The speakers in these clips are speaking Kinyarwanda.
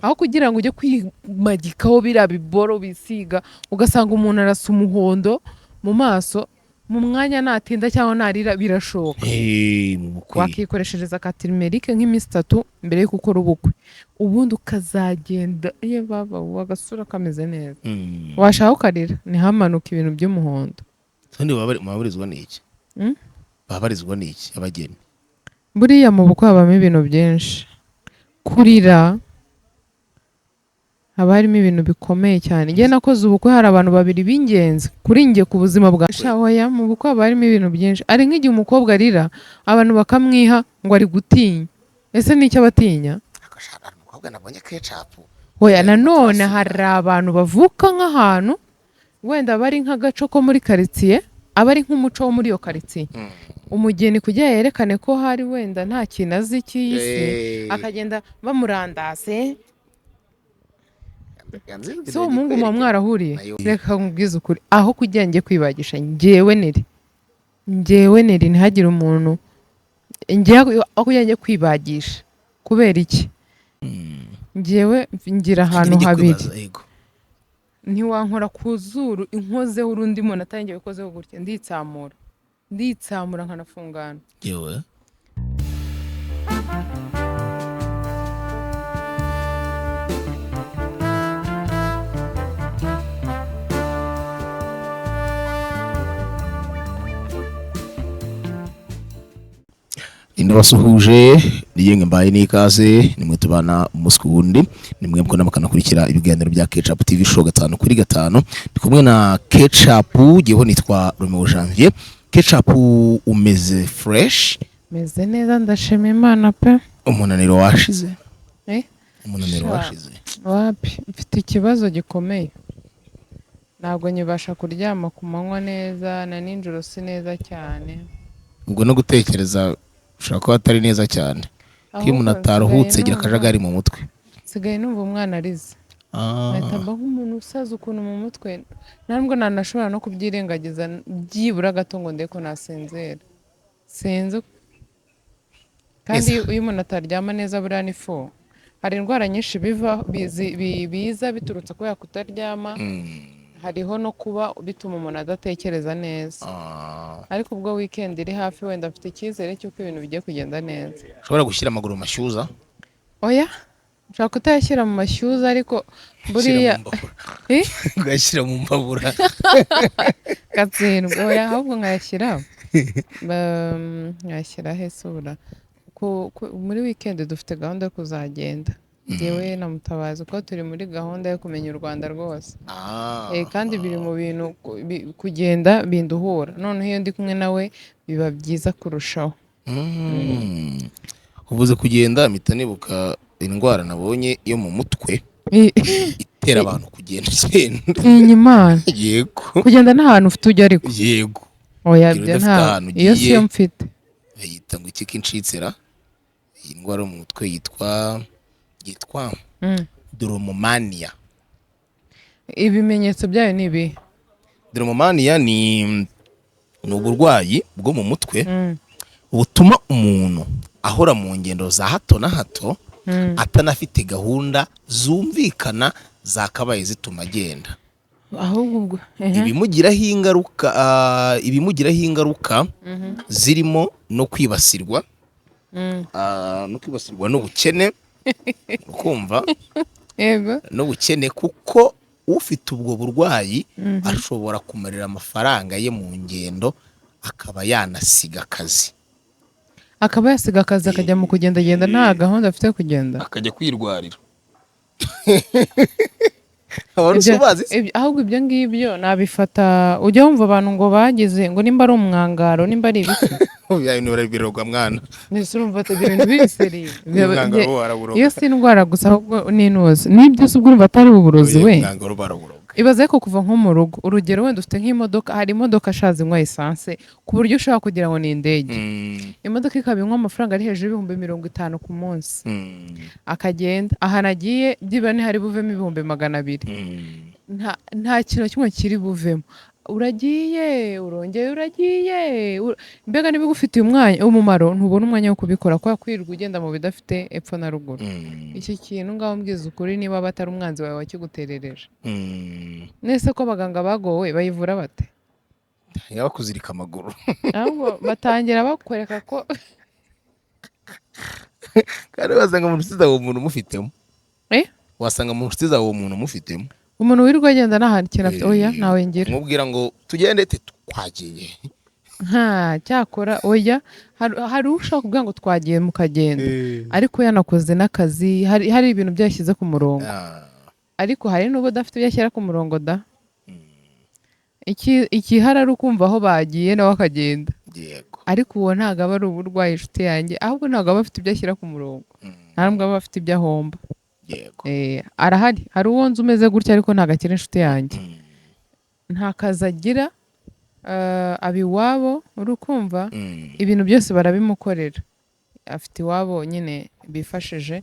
Aho kugira ngo ujye kwimagikaho biriya biboro bisiga, ugasanga umuntu arasa umuhondo mu maso, mu mwanya natinda cyangwa narira birashoka. Eh, mu bukwe. Wakikoreshereza ka turmeric nk'iminsi 3 mbere yo gukora ubukwe, ubundi ukazagenda iyo baba agasura kameze neza. Washaka ukarira ntihamanuke ibintu by'umuhondo. Ubundi babarizwa n'iki? Mm? Babarizwa n'iki abageni? Buriya mu bukwe habamo ibintu byinshi. Kurira haba harimo ibintu bikomeye cyane. Njye nakoze ubukwe hari abantu babiri b'ingenzi kuri njye ku buzima bwa shahoya. Mu bukwe haba harimo ibintu byinshi. Ari nk'igihe umukobwa arira abantu bakamwiha ngo ari gutinya. Ese ni icyo abatinya? Hari umukobwa nabonye kecapu. Oya, nanone hari abantu bavuka nk'ahantu wenda bari nk'agaco ko muri karitsiye, aba ari nk'umuco wo muri iyo karitsiye. Umugeni kugira yerekane ko hari wenda nta kintu azi cy'iyi si, akagenda bamurandase. Si uwo muhungu muba mwarahuriye? Reka nkubwize ukuri, aho kugira njye kwibagisha njyewe neri, njyewe neri, ntihagire umuntu njyewe aho kugira njye kwibagisha. Kubera iki? Njyewe ngira ahantu habiri. Ntiwankora ku zuru inkozeho urundi muntu atangiye ukozeho gutya, nditsamura, nditsamura nkanafungana. Yewe. Ndabasuhuje niyenge mbaye n'ikaze, nimwe tubana umunsi ku wundi, nimwe mukunda mukanakurikira ibiganiro bya Ketchup TV Show 5 kuri 5. Ndi kumwe na Ketchup, jyeho nitwa Romeo Janvier. Ketchup, umeze fresh? Meze neza, ndashima Imana pe. Umunaniro washize? Eh? Umunaniro Sha. washize? Wapi, mfite ikibazo gikomeye, ntabwo nyibasha kuryama ku manywa neza na nijoro si neza cyane. Ubwo no gutekereza ushobora kuba atari neza cyane, ko iyo umuntu Ahubwo ataruhutse nsigaye agira akajagari mu mutwe. Nsigaye numva umwana arize nkahita mba nk'umuntu usaza ukuntu mu mutwe, ntabwo nanashobora no kubyirengagiza byibura gato ngo ndebe ko nasinzira. Sinzi kandi iyo umuntu ataryama neza buriya ni fo, hari indwara nyinshi biva biza biturutse kubera kutaryama. Hariho no kuba bituma umuntu adatekereza neza. Ariko ubwo weekend iri hafi, wenda mfite icyizere cy'uko ibintu bigiye kugenda neza. Ushobora gushyira amaguru mu mashyuza? Oya, nshobora kutayashyira mu mashyuza, ariko buriya Ushyira mu mbabura. Eh? Ugashyira mu mbabura. Gatsindwa. Oya, ahubwo nkayashyira nkayashyira he se ubura? Muri weekend dufite gahunda yo kuzagenda njyewe na Mutabazi, kuko turi muri gahunda yo kumenya u Rwanda rwose. Kandi biri mu bintu kugenda binduhura, noneho iyo ndi kumwe nawe biba byiza kurushaho. Uvuze kugenda mpita nibuka indwara nabonye yo mu mutwe itera abantu kugenda genda. Tinya Imana. Yego. Kugenda n'ahantu ufite ujya ariko. Yego. Oya, Iyo ibyo udafite nta ahantu iyo ugiye. siyo mfite. Bayita ngo iki k'incitsira, iyi ndwara yo mu mutwe yitwa dromomania. Ibimenyetso byayo ni ibihe? Dromomania ni uburwayi bwo mu mutwe butuma umuntu ahora mu ngendo za hato na hato, atanafite gahunda zumvikana zakabaye zituma agenda. Ahubwo ubwo ehe. Ibimugiraho ingaruka zirimo no kwibasirwa no kwibasirwa n'ubukene, ukumva? Yego. N'ubukene, kuko ufite ubwo burwayi ashobora kumarira amafaranga ye mu ngendo, akaba yanasiga akazi. Akaba yasiga akazi akajya mu kugendagenda nta gahunda afite yo kugenda. Akajya kwirwarira abantu ubazi se? Ahubwo ibyo ngibyo nabifata, ujya wumva abantu ngo bagize ngo nimba ari umwangaro, nimba ari ibiki. Bya bintu barabirogwa mwana. Mbese urumva ibyo bintu biseriye? Umwangaro barawuroga. Iyo si indwara gusa, ahubwo ni inuzi n'ibyo se, ubwo urumva atari uburozi we? Umwangaro barawuroga. Ibaze ko kuva nko mu rugo, urugero wenda ufite nk'imodoka, hari imodoka ashaje inywa esanse ku buryo ushobora kugira ngo ni indege. Imodoka ikaba inywa amafaranga ari hejuru y'ibihumbi 50 ku munsi. Akagenda ahantu agiye byibura ntihari buvemo 200,000. Nta kintu na kimwe kiri buvemo. Uragiye, urongeye, uragiye, mbega niba ugufitiye umwanya umumaro, ntubona umwanya wo kubikora kubera kwirirwa ugenda mu bidafite epfo na ruguru. Iki kintu ngaho mbwiza ukuri, niba batari umwanzi wawe wakiguterereje. Nese ko abaganga bagowe, bayivura bate? Yaba kuzirika amaguru. Ahubwo batangira bakwereka ko Kandi wasanga mu nshuti zawe uwo muntu umufitemo. Eh? Wasanga mu nshuti zawe uwo muntu umufitemo. Umuntu wirirwa agenda nta hantu ikintu afite, oya, ntawe ngira. Kumubwira ngo tugende te twagiye. Nta cyakora, oya, hari ushobora kuvuga ngo twagiye mukagenda, ariko yanakoze n'akazi, hari ibintu byashyize ku murongo. Ariko hari n'ubu udafite ibyo ashyira ku murongo da. Ikihari ari ukumva aho bagiye nawe akagenda. Ariko uwo ntabwo aba ari uburwayi, inshuti yanjye, ahubwo ntabwo aba afite ibyo ashyira ku murongo, nta nubwo aba afite ibyo ahomba. Arahari, hari uwo nzi umeze gutya, ariko ntabwo akiri inshuti yanjye. Nta kazi agira, aba iwabo, uri kumva? Ibintu byose barabimukorera, afite iwabo nyine bifashije.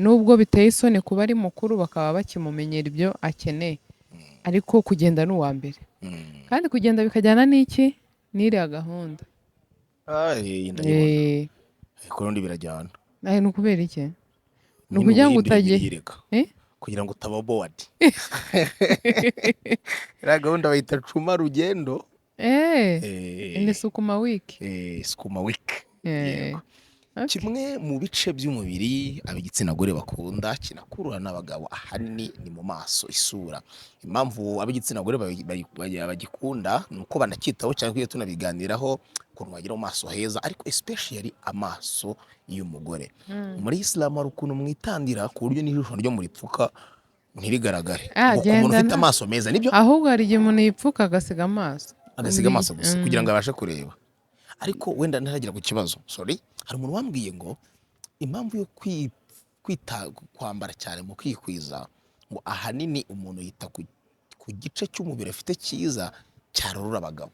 Nubwo biteye isoni kuba ari mukuru bakaba bakimumenyera ibyo akeneye, ariko kugenda ni uwa mbere. Kandi kugenda bikajyana n'iki? N'iriya gahunda. Ah, ndayibona. Ariko ubundi birajyana. Ni ukubera iki? Ni Nyine ukugira ngo ubuhindura utajye imirire. Eh? Kugira ngo utaba bored. Iriya gahunda bayita cuma rugendo. Ni sukuma wiki. Sukuma wiki. Yego. Okay. Kimwe mu bice by'umubiri ab'igitsina gore bakunda kinakurura n'abagabo ahanini ni mu maso, isura. Impamvu ab'igitsina gore bagikunda ni uko banacyitaho cyangwa iyo tunabiganiraho ukuntu wagira mu maso heza, ariko especially amaso y'umugore. Muri Islam hari ukuntu mwitandira ku buryo n'ijisho ryo muripfuka ntirigaragare. Ah, Ngo ku muntu genda ufite amaso meza, nibyo? Ahubwo hari igihe umuntu yipfuka agasiga amaso. Agasiga amaso gusa kugira ngo abashe kureba. Ariko wenda ntaragera ku kibazo, sorry, hari umuntu wambwiye ngo impamvu yo kwita kwambara cyane mu kwikwiza, ngo ahanini umuntu yita ku gice cy'umubiri afite cyiza cyarurura abagabo.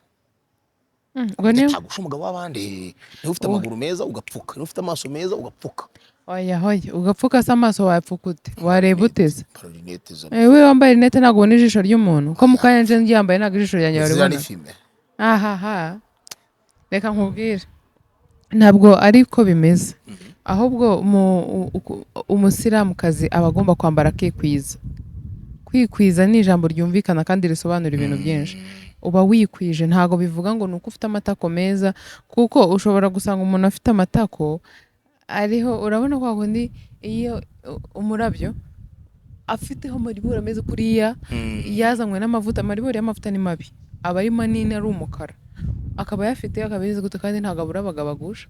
Ubwo niyo Utagusha umugabo w'abandi, niba ufite amaguru meza ugapfuka, niba ufite amaso meza ugapfuka. Oya hoya, ugapfuka se amaso wayapfuka ute? Wareba uteze? Lunettes zo. We wambaye rinete ntabwo ubona ijisho ry'umuntu. Ko mu kanya nje ryambaye, ntabwo ijisho ryanjye Ziriya waribona. Ni filime. Ahaha, reka nkubwire, ntabwo ariko bimeze. Ahubwo umusilamukazi aba agomba kwambara akikwiza. Kwikwiza ni ijambo ryumvikana kandi risobanura ibintu byinshi. Uba wikwije, ntabwo bivuga ngo ni uko ufite amatako meza, kuko ushobora gusanga umuntu afite amatako ariho, urabona kwa kundi iyo umurabyo afiteho amaribori ameze kuriya, yazanywe n'amavuta. Amaribori y'amavuta ni mabi, aba ari manini, ari umukara, akaba ayafite, akaba yizi gute, kandi ntabwo abura abagabo agusha.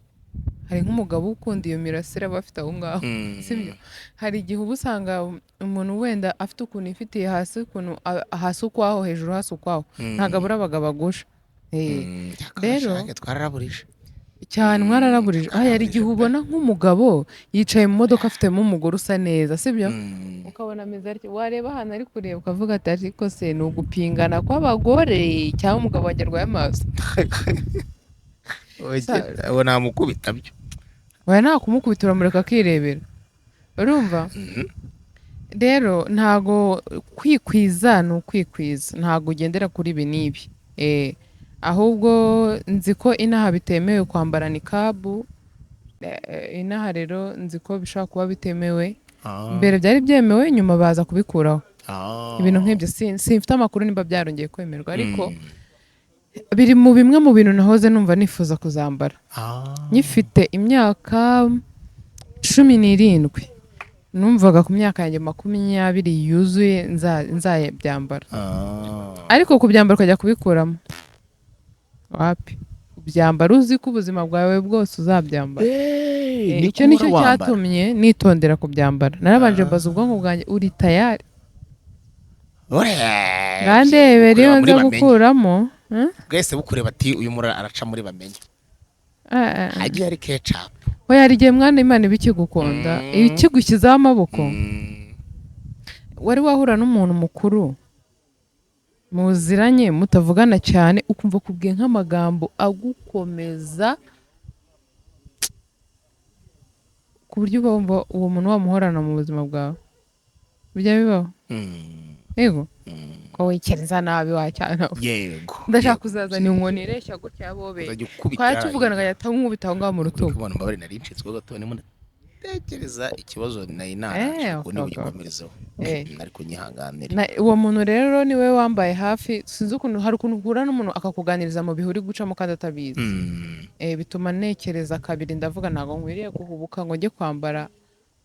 Hari nk'umugabo ukunda iyo mirasire aba afite aho ngaho, sibyo? Hari igihe uba usanga umuntu wenda afite ukuntu yifitiye hasi, ukuntu hasi ukwaho, hejuru hasi ukwaho, ntabwo abura abagabo agusha. Rero Twararaburije. Cyane, mwararaburije. Ah, hari igihe ubona nk'umugabo yicaye mu modoka afitemo umugore usa neza, sibyo? Ukabona ameze atyo, wareba ahantu ari kureba ukavuga ati: "Ariko se ni ugupingana kw'abagore cyangwa umugabo wanjye arwaye amaso?" Ubu namukubita byo. Oya, nta kumukubita, uramureka akirebera, urumva? Rero ntago kwikwiza ni ukwikwiza, ntago ugendera kuri ibi n'ibi. Ahubwo nzi ko inaha bitemewe kwambara nikabu. Inaha rero nzi ko bishobora kuba bitemewe. Mbere byari byemewe, nyuma baza kubikuraho. Ibintu nk'ibyo simfite amakuru nimba byarongeye kwemerwa, ariko biri mu bimwe mu bintu nahoze numva nifuza kuzambara. Nyifite imyaka 17, numvaga ku myaka yanjye 20 yuzuye nzabyambara. Ariko kubyambara ukajya kubikuramo, wapi. Kubyambara uzi ko ubuzima bwawe bwose uzabyambara. Ni Icyo nicyo guhora wambara. cyatumye nitondera kubyambara. Narabanje mbaza ubwonko bwanjye: "Uri tayari?" Ngandebera iyo Bukureba muri nza bamenye. gukuramo, eh? Bwese bukureba ati: "Uyu mura araca muri bamenye." Ah, ah, ah. Agiye ari ketchup. Oya, hari igihe mwana Imana iba ikigukunda, ikigushyizeho amaboko. Wari wahura n'umuntu mukuru muziranye, mutavugana cyane, ukumva kubwiye nk'amagambo agukomeza ku buryo uba wumva uwo muntu wamuhorana mu buzima bwawe? Bijya bibaho. Yego. Ko wikereza nabi wacyana we. Yego. Ndashaka Yego. kuzazana inkoni ireshya gutya ya bobe. Uzajya ukubita. Twari tuvugana nkajya nkubita aho ngaho mu rutugu. Kubona mbabare nari ncitswe gato, ndimo ndatekereza ikibazo nari narangije ubwo niba ugikomerezeho. Ariko nyihanganire. Uwo muntu rero niwe wambaye hafi. Sinzi ukuntu, hari ukuntu uhura n'umuntu akakuganiriza mu bihe uri gucamo kandi atabizi. Bituma ntekereza kabiri, ndavuga ntabwo nkwiriye guhubuka ngo njye kwambara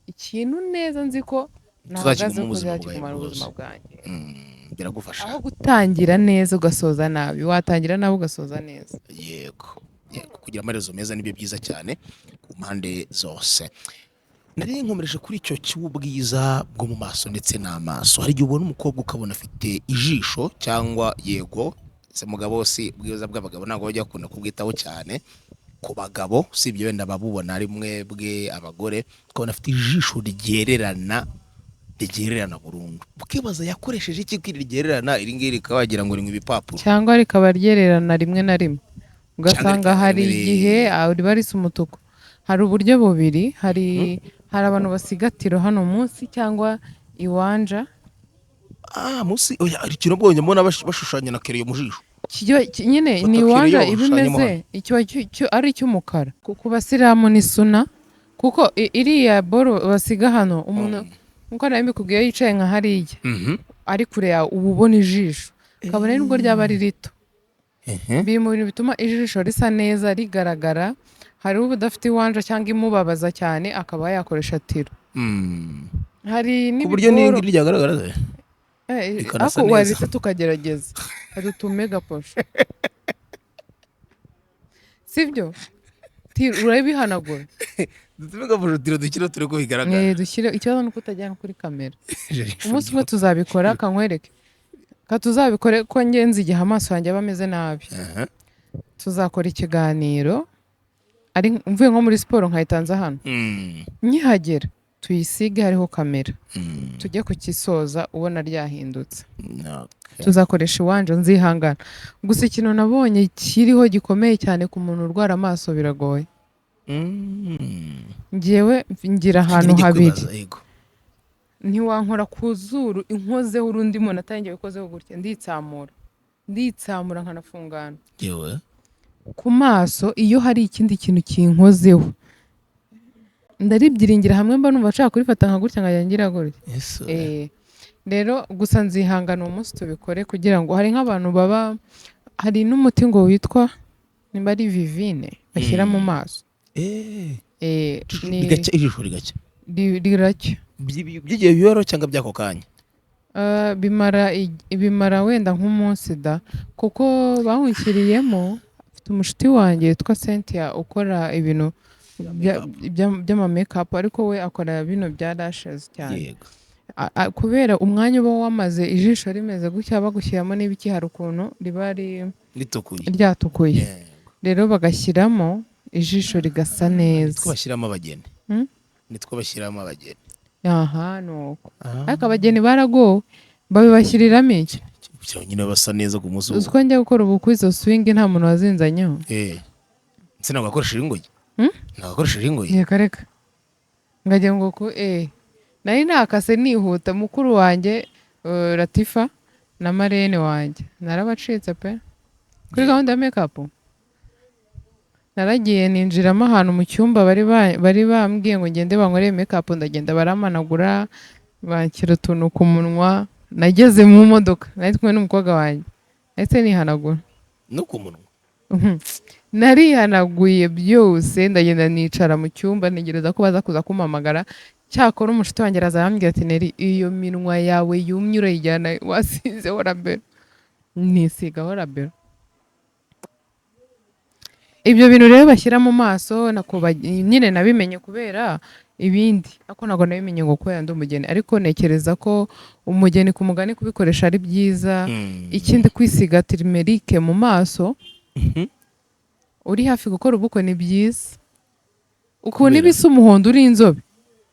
ikintu neza nzi ko nahagaze Tuzakiguma ko ubuzima bwawe uzakigumana bwose. ubuzima bwanjye. Biragufasha. Aho gutangira neza ugasoza nabi, watangira nabi ugasoza neza. Yego, kugira amaherezo meza nibyo byiza cyane ku mpande zose. Nari nkomereje kuri icyo cy'ubwiza bwo mu maso ndetse n'amaso. Hari igihe ubona umukobwa ukabona afite ijisho cyangwa, yego se mugabo, si ubwiza bw'abagabo ntabwo bajya bakunda kubwitaho cyane ku bagabo, usibye wenda ababubona ari mwebwe abagore, ukabona afite ijisho ryererana, ryererana burundu, ukibaza yakoresheje iki ko iri ryererana, iri ngiri rikaba wagira ngo ni ibipapuro. Cyangwa rikaba ryererana rimwe na rimwe, ugasanga rikaba hari rimwe igihe riba risa umutuku. Hari uburyo bubiri: hari abantu basiga tiro hano munsi cyangwa iwanja. Ah, munsi, oya, hari ikintu mbonye, mbona bashushanya na kereyo mu jisho. Nyine Fata ni iwanja kereyo iba ushushanyemo. Imeze ikiba ari icy'umukara. Ku basilamu ni suna, kuko iriya boro basiga hano, umuntu nkuko nari mbikubwiye, iyo yicaye nka hariya ari kure yawe, uba ubona ijisho kabone nubwo ryaba ari rito. Biri mu bintu bituma ijisho risa neza, rigaragara. Hari uba udafite iwanja cyangwa imubabaza cyane, akaba yakoresha tiro. Hari Ku buryo n'ibiboro n'iri ryagaragara se? Rikanasa Ariko neza. Waretse tukagerageza kadutume gaposho, sibyo? Urabihanagura. Dutume gaposho, tiro dukire turi ko bigaragara. Dushyire. Ikibazo ni uko utajyana kuri kamera. Umunsi umwe tuzabikora, kankwereke, tuzabikore ko ngenzi igihe amaso yanjye aba ameze nabi. Tuzakora ikiganiro ari mvuye nko muri siporo, nkahita nza hano, nkihagera tuyisige hariho kamera, tujye kukisoza ubona ryahindutse. Tuzakoresha iwanja, nzihangana. Gusa ikintu nabonye kiriho gikomeye cyane ku muntu urwara amaso, biragoye. Ngewe ngira ahantu Njye habiri. kwibaza, yego. Ntiwankora ku zuru inkozeho urundi muntu atari njye wikozeho gutya, nditsamura, nditsamura nkanafungana. Yewe. Ku maso iyo hari ikindi kintu kinkozeho, ndaribyiringira hamwe, mba numva nshaka kurifata nka gutya, nkajya ngira gutya. Yesu. Rero gusa nzihangana uwo munsi tubikore, kugira ngo hari nk'abantu baba, hari n'umuti ngo witwa nimba ari vivine bashyira mu maso. Rigacya, ijisho rigacya? Riracya. By'igihe bibero cyangwa by'ako kanya? Bimara wenda nk'umunsi da, kuko bawunshyiriyemo. Mfite umushuti wanjye witwa Cynthia ukora ibintu by'ama makeup, ariko we akora bino bya lashes cyane. Kubera umwanya uba wamaze ijisho rimeze gutya, bagushyiramo n'ibiki, hari ukuntu riba Ritukuye. Ryatukuye. Rero bagashyiramo, ijisho rigasa neza. Nitwo bashyiramo abageni. Hmm? Nitwo bashyiramo abageni. Aha ni uko. Ariko abageni baragowe, babibashyiriramo iki? Kugira ngo nyine basa neza ku munsi. Uzi ko njya gukora ubukwe, izo swing nta muntu wazinzanyeho? Ese ntabwo wakoresheje ingoyi? Hmm? Ntabwo wakoresheje ingoyi? Reka reka, ngajya ngo ku nari nakase nihuta. Mukuru wanjye Latifa na marene wanjye narabacitse pe kuri gahunda ya makeup. Naragiye ninjiramo ahantu mu cyumba bari bambwiye ngo ngende bankorere makeup, ndagenda baramanagura, banshyira utuntu ku munwa. Nageze mu modoka, nari kumwe n'umukobwa wanjye, ndetse nihanagura. No ku munwa? Narihanaguye byose, ndagenda nicara mu cyumba ntegereza ko baza kuza kumpamagara. Cyakora umushuti wanjye araza arambwira ati: "Neri, iyo minwa yawe yumye urayijyana wasizeho rabero." Nisigaho rabero. Ibyo bintu rero bashyira mu maso nyine nabimenye kubera ibindi, ariko ntabwo nabimenye ngo kubera ndi umugeni. Ariko ntekereza ko umugeni ku mugani kubikoresha ari byiza. Ikindi, kwisiga turmeric mu maso uri hafi gukora ubukwe ni byiza. Ukuntu Kubera? Iba isa umuhondo uri inzobe,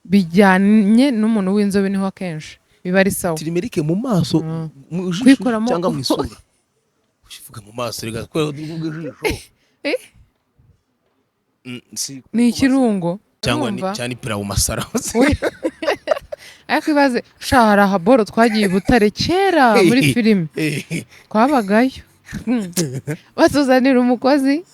bijyanye n'umuntu w'inzobe, niho akenshi biba ari sawa. Turmeric mu maso? Mu jisho? Kuyikoramo- Cyangwa mu isura? Uvuga mu maso, reka kubera uvuga ijisho. Eh? Si Ni ikirungo. Cyangwa ni Urumva? Cyangwa ni pilau masala. We. Ariko ibaze sha, hari ahaboro twagiye i Butare kera muri filime, twabagayo. Batuzanira umukozi,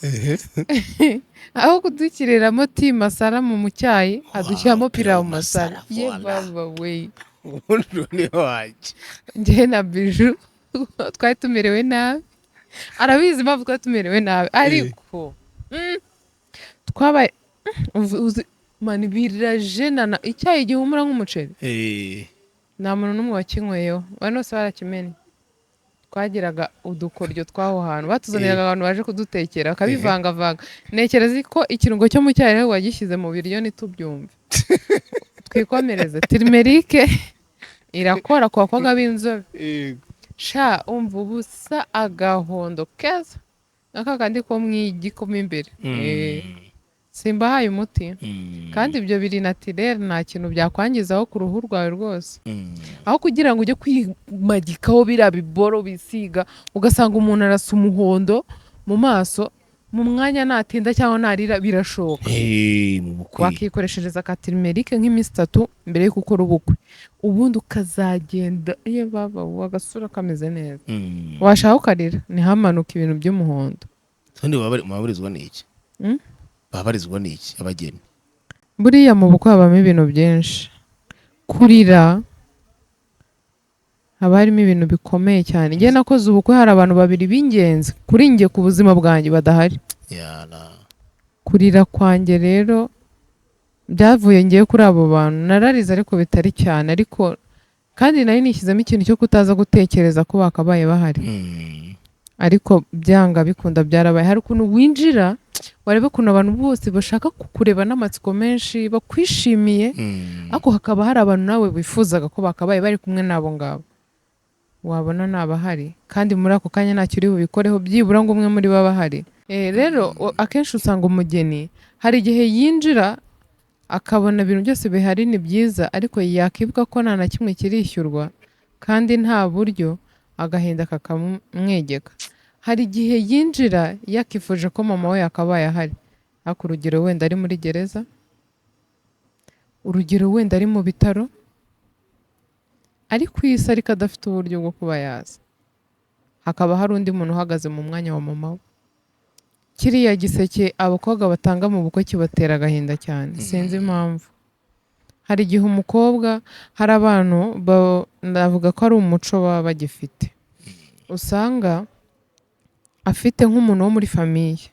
aho kudukiriramo tea masala mu cyayi, adushyiramo pilau masala. Masala, Ye voilà. baba we! Ubundi ni wanjye. Njye na Biju twari tumerewe nabi, arabizi impamvu twari tumerewe nabi, ariko twabaye mani birajenana, icyayi gihumura nk'umuceri. Nta muntu n'umwe wakinyweyeho, abantu bose barakimennye. Twagiraga udukoryo tw'aho hantu, batuzaniraga abantu baje kudutekera bakabivangavanga. Ntekereza ko ikirungo cyo mu cyayi rero wagishyize mu biryo ntitubyumve. Twikomereze. Turmeric irakora ku bakobwa b'inzobe. Sha, umva, ubusa agahondo keza n'aka kandi ko mu igi ko mo imbere. Simbahaye umuti. Kandi ibyo biri naturel, nta kintu byakwangizaho ku ruhu rwawe rwose. Aho kugira ngo ujye kwimagikaho biriya biboro bisiga, ugasanga umuntu arasa umuhondo mu maso mu mwanya, natinda cyangwa narira birashoka. Mu bukwe. Wakikoreshereza ka turmeric nk'iminsi 3 mbere yo gukora ubukwe, ubundi ukazagenda iyo baba agasura kameze neza. Washaka ukarira ntihamanuke ibintu by'umuhondo. Ubundi babarizwa n'iki? Mm? Babarizwa n'iki abageni? Buriya mu bukwe habamo ibintu byinshi. Kurira haba harimo ibintu bikomeye cyane. Njye nakoze ubukwe hari abantu babiri b'ingenzi kuri njye ku buzima bwanjye badahari. Yana. Kurira kwanjye rero byavuye ngiye kuri abo bantu. Nararize ariko bitari cyane, ariko kandi nari nishyizemo ikintu cyo kutaza gutekereza ko bakabaye bahari. Ariko byanga bikunda byarabaye. Hari ukuntu winjira, wareba ukuntu abantu bose bashaka kukureba n'amatsiko menshi, bakwishimiye, ariko hakaba hari abantu nawe wifuzaga ko bakabaye bari kumwe n'abo ngabo, wabona ntabahari, kandi muri ako kanya ntacyo uri bubikoreho, byibura ngo umwe muri bo abe ahari. Rero akenshi usanga umugeni hari igihe yinjira akabona ibintu byose bihari ni byiza, ariko yakibuka ko nta na kimwe kirishyurwa kandi nta buryo, agahinda kakamwegeka. Hari igihe yinjira yakifuje ko mama we yakabaye ahari, ariko urugero wenda ari muri gereza, urugero wenda ari mu bitaro, ari ku isi ariko adafite uburyo bwo kuba yaza, hakaba hari undi muntu uhagaze mu mwanya wa mama we. Kiriya giseke abakobwa batanga mu bukwe kibatera agahinda cyane, sinzi impamvu. Hari igihe umukobwa, hari abantu ndavuga ko ari umuco baba bagifite, usanga afite nk'umuntu wo muri famille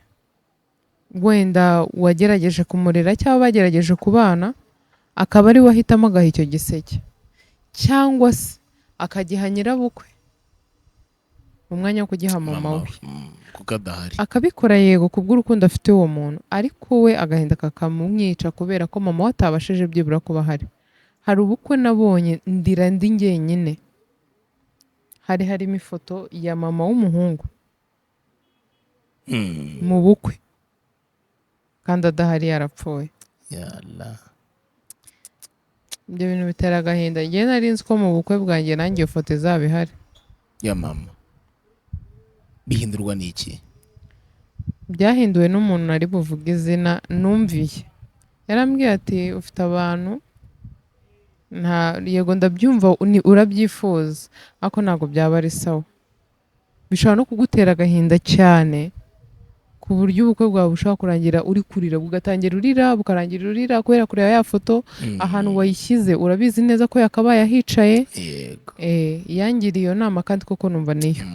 wenda wagerageje kumurera cyangwa bagerageje kubana, akaba ari we ahitamo agaha icyo giseke, cyangwa se akagiha nyirabukwe mu mwanya wo kugiha mama we. Kuko adahari. Akabikora yego kubw'urukundo afite uwo muntu, ariko we agahinda kakamumwica kubera ko mama we atabashije byibura kuba ahari. Hari ubukwe nabonye ndira ndi njyenyine, hari harimo ifoto ya mama w'umuhungu mu bukwe kandi adahari, yarapfuye. Yala. Ibyo bintu bitera agahinda. Njye nari nzi ko mu bukwe bwanjye nanjye iyo foto izaba ihari. Ya mama. Bihindurwa n'iki? Byahinduwe n'umuntu nari buvuge izina numviye. Yarambwiye ati: "Ufite abantu, nta yego ndabyumva urabyifuza, ariko ntabwo byaba ari sawa. Bishobora no kugutera agahinda cyane ku buryo ubukwe bwawe bushobora kurangira uri kurira, bugatangira urira, bukarangira urira kubera kureba ya foto. Ahantu wayishyize urabizi neza ko yakabaye ahicaye." Yangiriye iyo nama kandi koko numva niyo.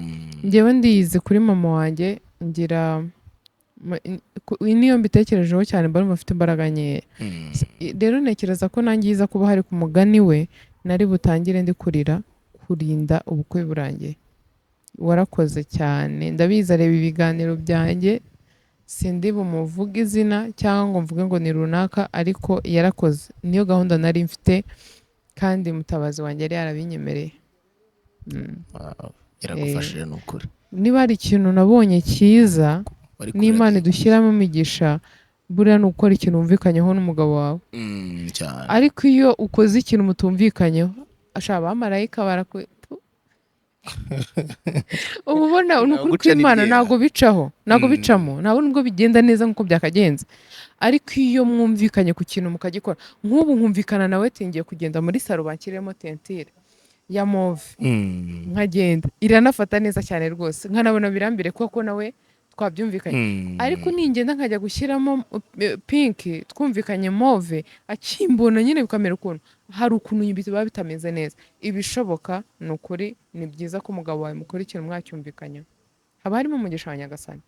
Njyewe ndiyizi kuri mama wanjye, ngira niyo mbitekerejeho cyane mba numva mfite imbaraga nkeya. Rero ntekereza ko nanjye iza kuba hari ku mugani we, nari butangire ndi kurira kurinda ubukwe burangiye. Warakoze cyane, ndabizi areba ibiganiro byanjye, sindi bumuvuge izina cyangwa ngo mvuge ngo ni runaka, ariko yarakoze, niyo gahunda nari mfite kandi mutabazi wanjye yari yarabinyemereye. Wow. Yaragufashije ni ukuri. Niba hari ikintu nabonye cyiza Wari n'Imana kurira. idushyiramo imigisha, buriya ni ugukora ikintu wumvikanyeho n'umugabo wawe. Cyane. Ariko iyo ukoze ikintu mutumvikanyeho, ashaka abamarayika baraku Uba ubona ni ukuri Guca ni kw'Imana, ryera. Ntabwo bicaho, ntabwo bicamo, ntabwo nubwo bigenda neza nk'uko byakagenze. Ariko iyo mwumvikanye ku kintu mukagikora, nk'ubu nkumvikana nawe ati ngiye kugenda muri salon banshyiremo teinture ya mauve, nkagenda iranafata neza cyane rwose, nkanabona birambire kuko nawe twabyumvikanye. Ariko ningenda nkajya gushyiramo pink twumvikanye mauve, akimbona nyine bikamera ukuntu, hari ukuntu biba bitameze neza. Ibishoboka ni ukuri, ni byiza ko umugabo wawe mukora ikintu mwacyumvikanyeho, haba harimo umugisha wa Nyagasani.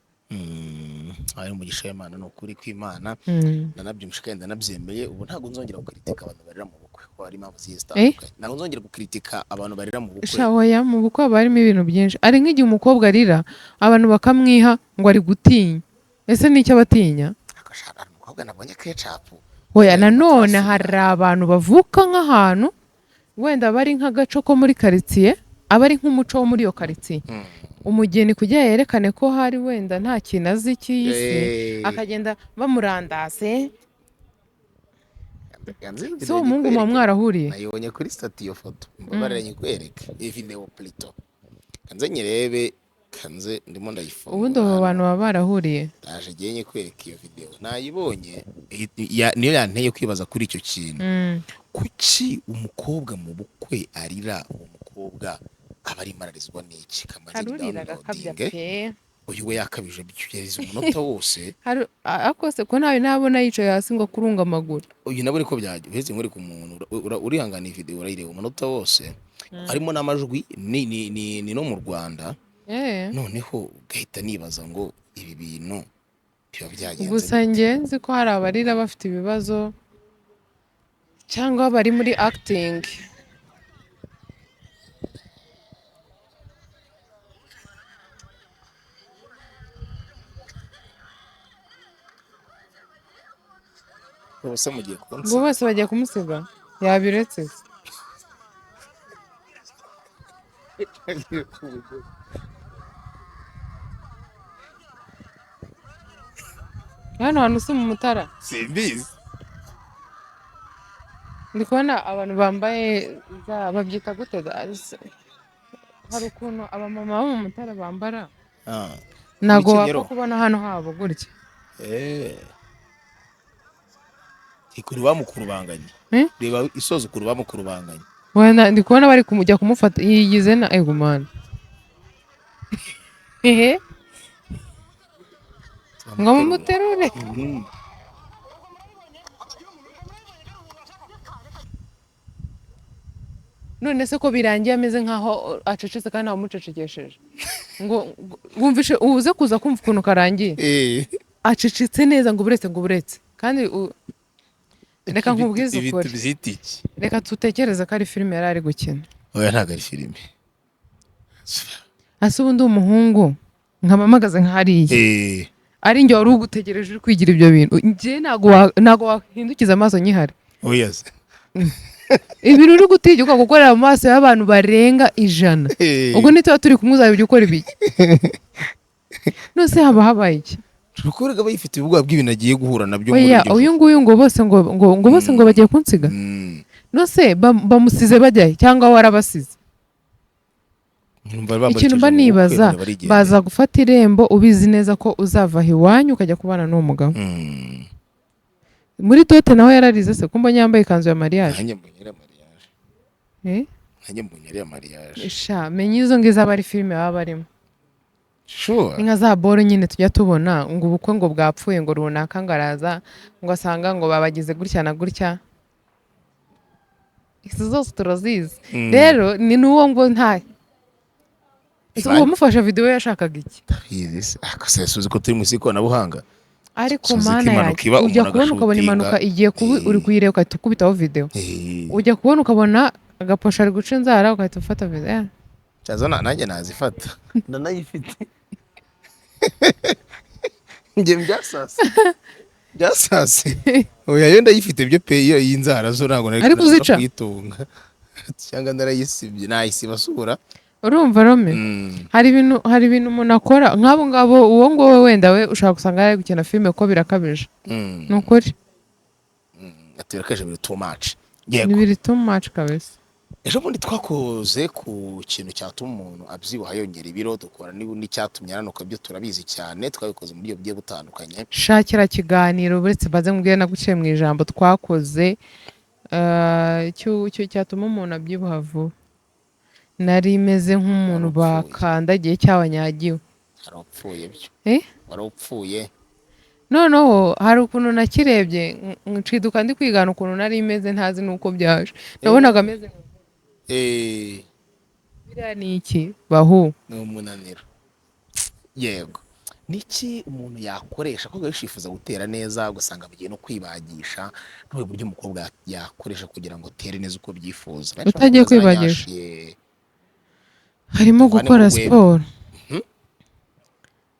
Hari umugisha w'Imana, ni ukuri kw'Imana. Ndanabyumvishe kandi ndanabyemeye. Ubu ntabwo nzongera gukritika abantu barira mu bukwe, kuko hari impamvu zigiye zitandukanye. Ntabwo nzongera gukritika abantu barira mu bukwe. Sha oya, mu bukwe haba harimo ibintu byinshi. Ari nk'igihe umukobwa arira abantu bakamwiha ngo ari gutinya. Ese ni icyo abatinya? Ariko sha, hari umukobwa nabonye ketchup. Oya. Eh, Nanone turasubira. hari abantu bavuka nk'ahantu wenda bari nk'agaco ko muri karitsiye, aba ari nk'umuco wo muri iyo karitsiye. Umugeni kugira yerekane ko hari wenda nta kintu azi cy'iyi si, akagenda bamurandase. Yanze Si uwo muhungu muba mwarahuriye? Nayibonye kuri status iyo foto, mbabarira nyikwereke iyi video plutôt, kanze nyirebe, kanze ndimo ndayifungura. Ubundi abo Hano. bantu baba barahuriye. Ndaje ngiye nyikwereka iyo video nayibonye. Niyo yanteye kwibaza kuri icyo kintu. Kuki umukobwa mu bukwe arira? Uwo mukobwa aba arimo ararizwa n'iki? Kamaze Hari urira agakabya downloading. pe. Uyu we yakabije, byugeze umunota wose. Hari ariko se ko ntawe nabona yicaye hasi ngo kurunga amaguru? Uyu nabo niko byajya uheze nkwereka umuntu urihangana. Iyi video urayireba umunota wose, harimo n'amajwi, ni no mu Rwanda. Noneho ugahita nibaza ngo ibi bintu biba byagenze Gusa bite? njye nzi ko hari abarira bafite ibibazo cyangwa bari muri acting. Bose mugiye Ngo kunsiga. bose bagiye kumusiga, yabiretse se? Hano hantu si mu Mutara? Simbizi. Ndi kubona abantu bambaye za babyita gute hari ukuntu abamama bo mu Mutara bambara. Ntabwo Imikenyero. wapfa kubona hano habo gutya. Ikuru bamukurubanganye. Eh? Reba isoza ukuntu bamukurubanganye. Wenda ndi kubona bari kumujya kumufata, yigize na ego mana, ehe, ngo mumuterure. None se ko birangiye ameze nkaho acecetse kandi ntawe umucecekesheje, ngo wumvishe uze kuza kumva ukuntu karangiye? Acecetse neza ngo buretse, ngo buretse, kandi reka nkubwize Ibi ukuri. Tubyita iki? Reka tutekereze ko ari filime yari ari gukina. Oya, ntabwo ari filime. Ese ubundi umuhungu nkaba mpagaze nka hariya, ari njye wari ugutegereje uri kwigira ibyo bintu, njye ntabwo wahindukiza amaso nkihari. Oya se. Ibintu uri gutinyuka gukorera mu maso y'abantu barenga 100, ubwo nituba turi kumwe uzajya ukora ibiki? Nose haba habaye iki? Umukobwa aba yifite ubwoba bw'ibintu agiye guhura nabyo muri Oya. iryo Uyu joro. nguyu ngo bose ngo bose ngo bagiye kunsiga. Nose bamusize bajyahe cyangwa warabasize? Numva bambaye Ikintu mba mu bukwe, nibaza, bari barigendera. baza gufata irembo ubizi neza ko uzava aho iwanyu ukajya kubana n'uwo mugabo. Muri dot nawe yararize se, kumba yambaye ikanzu ya mariage? Nanjye mbonye ariya mariage. Eh? Nanjye mbonye ariya mariage. Sha, menya izo ngizo aba ari filime baba barimo. Sure. Ni nka za boro nyine tujya tubona ngo ubukwe ngo bwapfuye, ngo runaka ngo araza ngo asanga ngo babagize gutya na gutya. Izo zose turazizi. Rero ni n'uwo ngo nta Ese uwamufashe video yashakaga iki? Ndabizi se. Ariko se suzi ko turi mu isi y'ikoranabuhanga? Ariko Suzi ko mana impanuka yanjye, iba, ujya umuntu kubona ukabona agashutinga. impanuka igiye kuba, uri kuyireba ugahita ukubitaho video. Ujya kubona ukabona agaposho ari guca inzara, ugahita ufata video. Cyaza nanjye nazifata, ndanayifite njye byasase byasase. Oya, yo ndayifite byo pe. Iyo iyi nzara zo ntabwo nari Ariko nari uzica? kuyitunga cyangwa narayisibye, nayisiba sura. Urumva Rome, hari ibintu umuntu akora nk'abo ngabo. Uwo nguwo wenda we ushobora gusanga yari gukina filime, ko birakabije. Ni ukuri. Ati birakaje, biri too much. Ni Yego. biri too much kabisa. Ejo bundi twakoze ku kintu cyatuma umuntu abyibuha yongera ibiro, dukora n'icyatumye ananuka, byo turabizi cyane, twabikoze mu buryo bugiye butandukanye. Shakira kiganiro, uretse mbaze mubwire naguciye mu ijambo, twakoze cyatuma umuntu abyibuha vuba. Nari meze nk'umuntu Warupfuye. bakandagiye cyangwa wanyagiwe. Hari upfuye byo. Eh? Wari upfuye. Noneho hari ukuntu nakirebye nshiduka ndi kwigana ukuntu nari meze, ntazi n'uko byaje, nabonaga meze biriya ni iki bahu? Ni umunaniro. Yego, niki umuntu yakoresha kuko yifuza gutera neza, ugasanga bagiye no kwibagisha? N'ubu buryo umukobwa yakoresha kugira ngo atere neza uko byifuza? Benshi Utagiye bakunda za kwibagisha. nyashi, Harimo tuvane gukora mu rwego. siporo,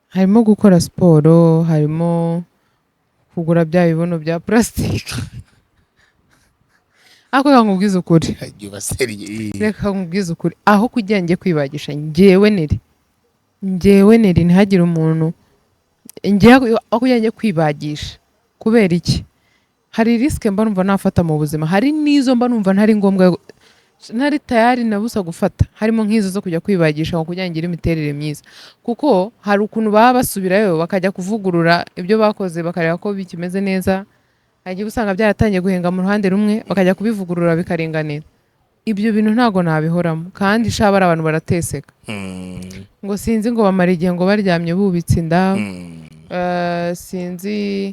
harimo gukora siporo, harimo kugura bya bibuno bya purasitike. Ariko reka nkubwize ukuri. Jya ubaseriye. Reka nkubwize ukuri, aho kugira njye kwibagisha, njyewe neri ntihagire umuntu, njyewe aho kugira njye kwibagisha, kubera iki? Hari risk mba numva nafata mu buzima, hari n'izo mba numva ntari ngombwa, ntari tayari na busa gufata, harimo nk'izo zo kujya kwibagisha ngo kugira ngo ngire imiterere myiza, kuko hari ukuntu baba basubirayo bakajya kuvugurura ibyo bakoze, bakareba ko bikimeze neza. Hari igihe usanga byaratangiye guhenga mu ruhande rumwe, bakajya kubivugurura bikaringanira. Ibyo bintu ntabwo nabihoramo, kandi sha bari abantu barateseka. Ngo sinzi, ngo bamara igihe ngo baryamye bubitse inda. Sinzi,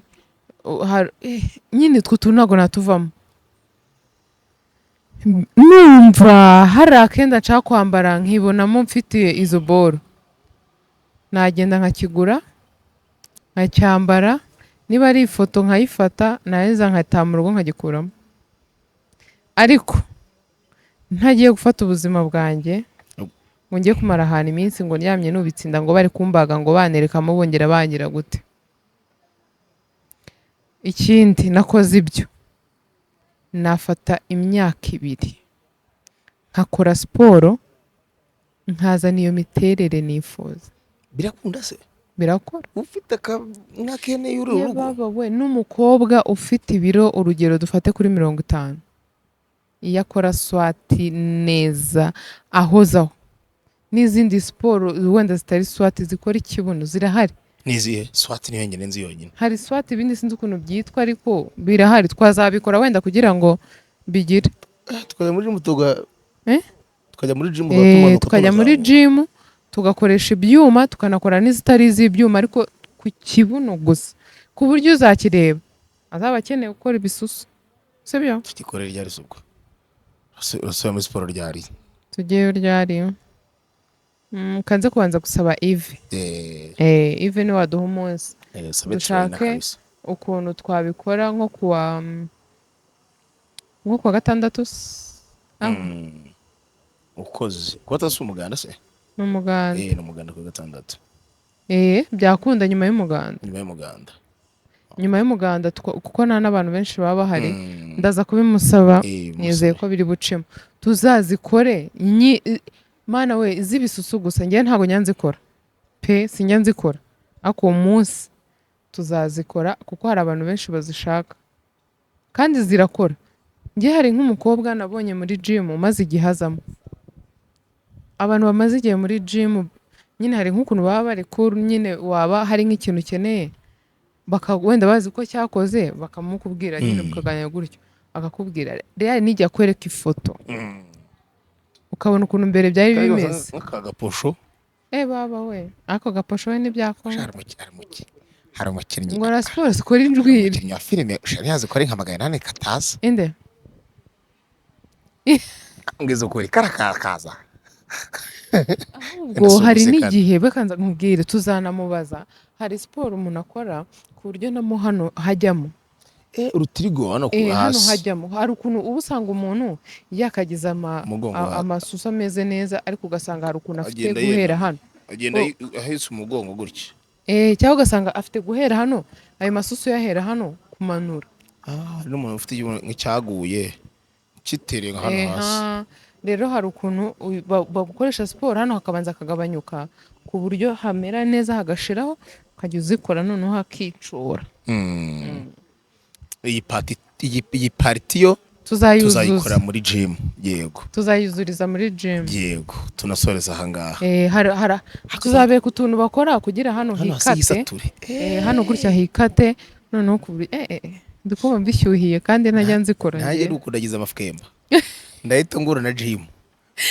nyine utwo tuntu ntabwo natuvamo. Numva hari akenda nshaka kwambara nkibonamo mfite izo boro, nagenda nkakigura nkacyambara, niba ari ifoto nkayifata, narangiza nkataha mu rugo nkagikuramo. Ariko ntagiye gufata ubuzima bwanjye ngo njye kumara ahantu iminsi ngo ndyamye nubitse inda, ngo bari kumbaga, ngo banerekamo, bongera bangira gute. Ikindi, nakoze ibyo, nafata imyaka 2 nkakora siporo, nkazana iyo miterere nifuza. Birakunda se? Birakora. Ufite nk'akene y'uru Ye rugo. Baba we, n'umukobwa ufite ibiro, urugero dufate kuri 50, iyo akora squat neza, ahozaho n'izindi siporo wenda zitari squat zikora ikibuno zirahari. Nizihe? Squat niyo yonyine nzi yonyine. Hari squat, ibindi sinzi ukuntu byitwa, ariko birahari, twazabikora wenda kugira ngo bigire. Tukajya muri gym tuga Eh? Tukajya muri gym. Tukajya muri gym tugakoresha ibyuma, tukanakora n'izitari iz'ibyuma, ariko ku kibuno gusa, ku buryo uzakireba azaba akeneye gukora ibisusu, sibyo? Tugikorera ryari se ubwo? Urasubira muri siporo ryari? Tugiyeyo ryari? Kanze kubanza gusaba Yves. Yves niwe waduha umunsi. Sabe Dushake trainer kabisa. ukuntu twabikora nko kuwa gatandatu Ukoze kuba atasi umuganda se? Ni umuganda. Ni umuganda ku wa gatandatu. Byakunda nyuma y'umuganda. Nyuma y'umuganda. Nyuma y'umuganda, kuko nta n'abantu benshi baba bahari. Ndaza kubimusaba. Nizeye Musabe. ko biri bucemo, tuzazikore mana we, z'ibisusu gusa. Njyewe ntabwo njya nzikora pe, sinjya nzikora, ariko uwo munsi tuzazikora kuko hari abantu benshi bazishaka kandi zirakora. Njye hari nk'umukobwa nabonye muri gym umaze igihe azamo. Abantu bamaze igihe muri gym nyine hari nk'ukuntu baba bari cool nyine, waba hari nk'ikintu ukeneye wenda bazi ko cyakoze, bakamukubwira nyine, mukaganira gutyo, akakubwira. Rero nijya kwereka ifoto ukabona ukuntu mbere byari bimeze. Nk'aka gaposho. Eh baba we, ako gaposho we ntibyakora. Hari umukinnyi Ngo na siporo zikora injwiri. Umukinnyi wa filime ushobora yazi ko ari nka 800 kataza. Inde? Ngeze ukuri karakakaza. Ahubwo hari n'igihe bakanza nkubwire, tuzanamubaza. Hari siporo umuntu akora ku buryo namo hano hajyamo. Urutirigo hano ku Hano hasi. hajyamo. Hari ukuntu uba usanga umuntu yakagize Umugongo amasusu ameze neza, ariko ugasanga hari ukuntu afite Agenda guhera yenda. hano. Agenda Oh. ahetse umugongo gutya. Cyangwa ugasanga afite guhera hano, ayo masusu yahera hano kumanura. Hari n'umuntu ufite ikibuno nk'icyaguye kitereye nka hano hasi. Rero hari ukuntu bagukoresha siporo hano hakabanza hakagabanyuka ku buryo hamera neza, hagashiraho, ukajya uzikora noneho hakicura. Iyi partie yo Tuzayuzuza. Tuzayikora muri gym, yego. Tuzayuzuriza muri gym. Yego, tunasoreza ahangaha. Tuzabereka utuntu bakora kugira hano hano hasi hikate. Hisature. Hano gutya hikate, noneho ku buryo ndi kumva mbishyuhiye kandi ntajya nzikora. Nanjye Njye. ni uku ndagize amafukemba, ndahita ngura na gym,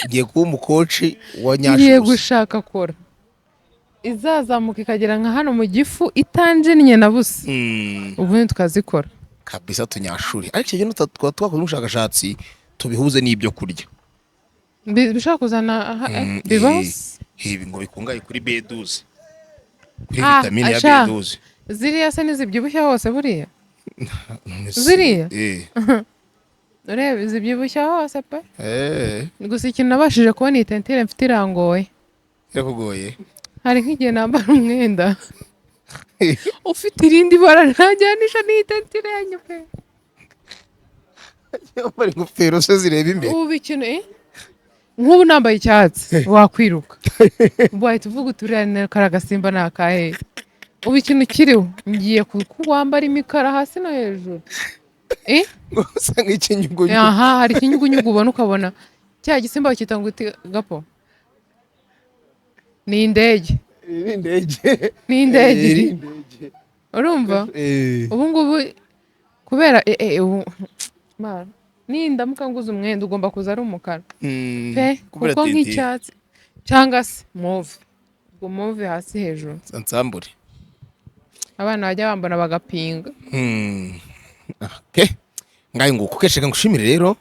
ngiye kuba umukoci wa Ngiye nyashugusa. gushaka kora izazamuka ikagera nka hano mu gifu, itanjinnye na busa, ubundi tukazikora. Kabisa, tunyashure. Ariko icyo gihe twaba twakoze ubushakashatsi, tubihuze n'ibyo kurya. Bishobora kuzana bibaho se? Ibi ngo bikungahaye kuri B12, kuri Ah, vitamine ya asha. B12. Ziriya se ntizibyibushya hose buriya? Ziriya? Eh. Ureba zibyibushya hose pe. Gusa ikintu nabashije kubona, iyi teinture mfite irangoye. Irakugoye? Hari nk'igihe nambara umwenda ufite irindi bara ntajyanisha n'iyi teinture yanyu pe. Yambara ingofero se zireba imbere? Ubu ikintu nk'ubu nambaye icyatsi wakwiruka, wahita uvuga uti uriya kari agasimba ni akahe? Ubu ikintu kiriho, ngiye wambara imikara hasi no hejuru. Usa nk'ikinyugunyugu. Aha hari ikinyugunyugu ubona, ukabona cya gisimba bakita ngo uti gapo ni indege. Iri indege. Ni indege. Iri indege. Urumva? Eh. Ubu ngubu kubera ubu Mana, nindamuka nguze umwenda ugomba kuza ari umukara pe. Kubera Kuko teinture. nk'icyatsi cyangwa se mauve, ubwo mauve hasi hejuru. Nsambure. Abana bajya bambona bagapinga. Okay. Ngayo nguko keshe, ngushimire rero,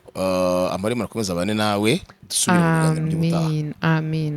amaremare akomeza abane nawe, dusubire mu biganiro by'ubutaha. Amin, amin.